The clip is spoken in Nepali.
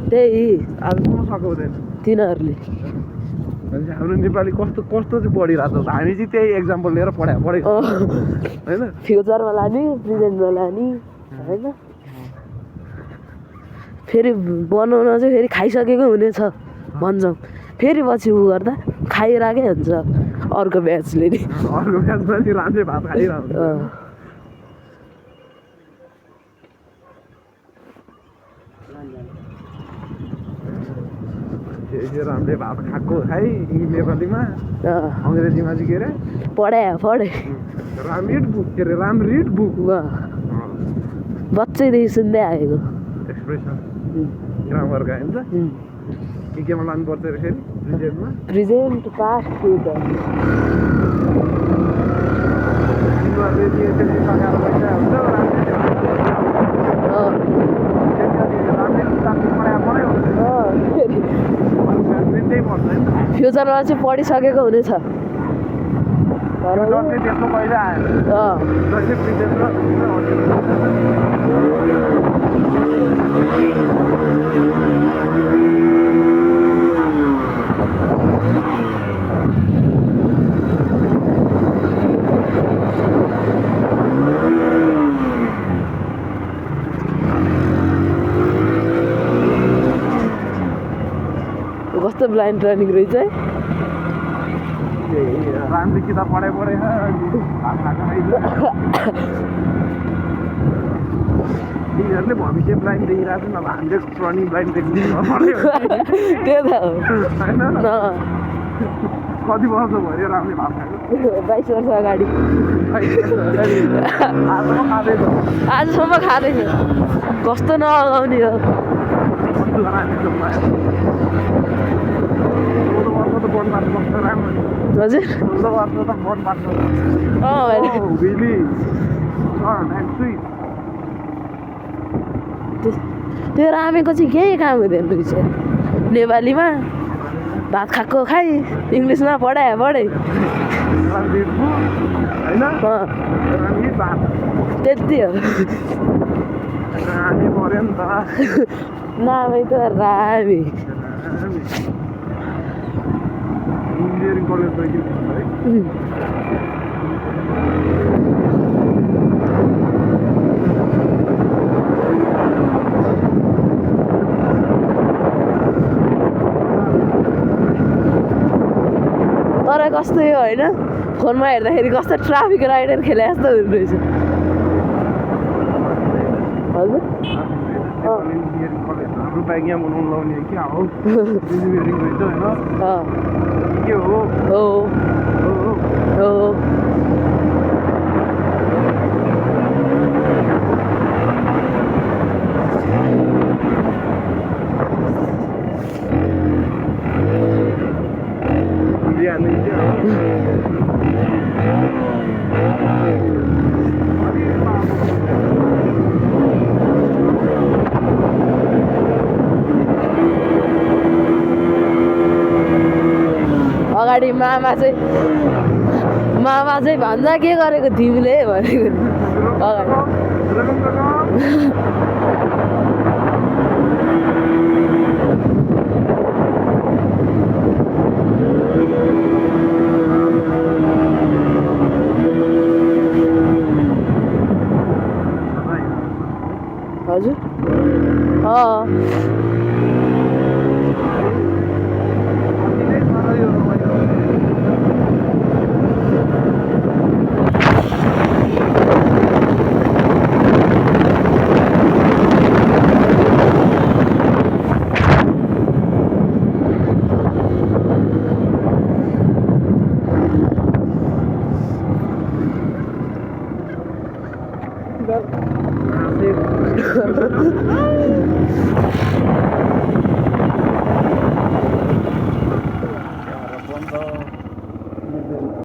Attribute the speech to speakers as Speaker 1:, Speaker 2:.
Speaker 1: त्यही
Speaker 2: आजसम्म सको हुँदैन
Speaker 1: तिनीहरूले
Speaker 2: भनेपछि हाम्रो नेपाली कस्तो कस्तो चाहिँ पढिरहेको छ हामी चाहिँ त्यही एक्जाम्पल लिएर पढेको होइन
Speaker 1: फ्युचरमा लाने प्रेजेन्टमा लाने होइन फेरि बनाउन चाहिँ फेरि खाइसकेको हुनेछ भन्छौँ फेरि पछि उ गर्दा खाइरहेकै हुन्छ अर्को ब्याचले नि
Speaker 2: अर्को ब्याचमा नि राम्रै भात खाइरहन्छ राम्रै भात खाएको खाइ नेपालीमा अङ्ग्रेजीमा चाहिँ के अरे
Speaker 1: पढे
Speaker 2: रामरिड बुक के अरे रामरिड बुक
Speaker 1: बच्चैदेखि सुन्दै आएको
Speaker 2: एक्सप्रेसन ग्रामरका हुन्छ केमा लानुपर्छ अरे फेरि प्रेजेन्टमा
Speaker 1: प्रेजेन्ट पास्ट फ्युचर फ्युचरमा चाहिँ पढिसकेको हुनेछ
Speaker 2: त्यस्तो पहिला
Speaker 1: कस्तो ब्लाइन्ड ट्रेनिङ रहेछ है
Speaker 2: राम्रै किताब पढाइ यिनीहरूले भविष्य ब्लाइन्ड देखिरहेको छ नभए हामीले रनिङ ब्लाइन्ड देख्नु
Speaker 1: त्यो त
Speaker 2: होइन कति वर्ष भयो राम्रै भात खाएको
Speaker 1: 22 वर्ष अगाडि आजसम्म खाँदैछ कस्तो नअगाउने हो हजुर त्यो रामेको चाहिँ केही काम हुँदैन रहेछ नेपालीमा भात खाएको खाइ इङ्ग्लिसमा पढायो त्यति हो नामै त रामी
Speaker 2: इन्जिनियरिङ कलेज
Speaker 1: तर कस्तो यो होइन फोनमा हेर्दाखेरि कस्तो ट्राफिक राइडर खेले जस्तो हुँदो रहेछ हजुर
Speaker 2: इन्जिनियरिङ कलेज हाम्रो बाइक यहाँ बनाउनु लाउने क्या हो इन्जिनियरिङ रहेछ होइन के हो
Speaker 1: अगाडि मामा चाहिँ भन्छ के गरेको तिमीले भनेको हजुर